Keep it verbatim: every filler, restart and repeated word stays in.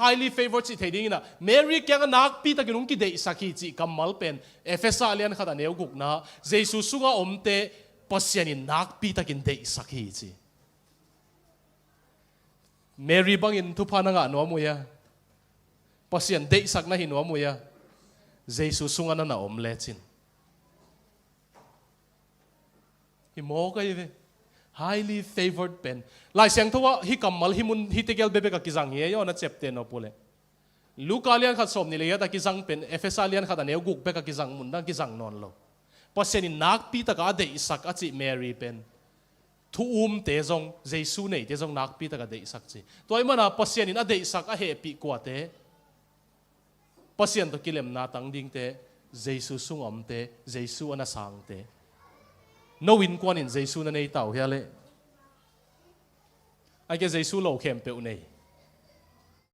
Highly favored cih thei dingin ah, Mary kiangah nakpi takin hong kideihsak hi cih kammal pen Efesa lian khat a neu gukna, Jesu sungah omte Pasian in nakpi takin deihsak hi ci. Mary bangin thupha na ngah nuam uh hia? Pasian deihsak na hi nuam uh hia? Jesu sungah na na om lecin. Hi mawk ahi ve. Highly favored pen. Lai Siangtho ah hih kammal hih mun, hih tegel bekbek a kizang hi ei aw, na ciapteh nop uh leh. Luka lian khat sawm nih le giat a kizang pen, Efesa lian khat a neu guk bek a kizang mun dang kizang nawn lo. Pasian in nakpi takah a deihsak a cih Mary pen, thu umte zong, Jesu neite zong nakpi takah deihsak ci. Tua ahih mana Pasian in a deihsak a hehpih kuate, Pasian tawh kilemna tang dingte, Jesu sung a omte, Jesu a na sangte. No innkuan in Jesu na nei ta uh hia leh? Ahih kei leh Jesu lo khempeuh nei.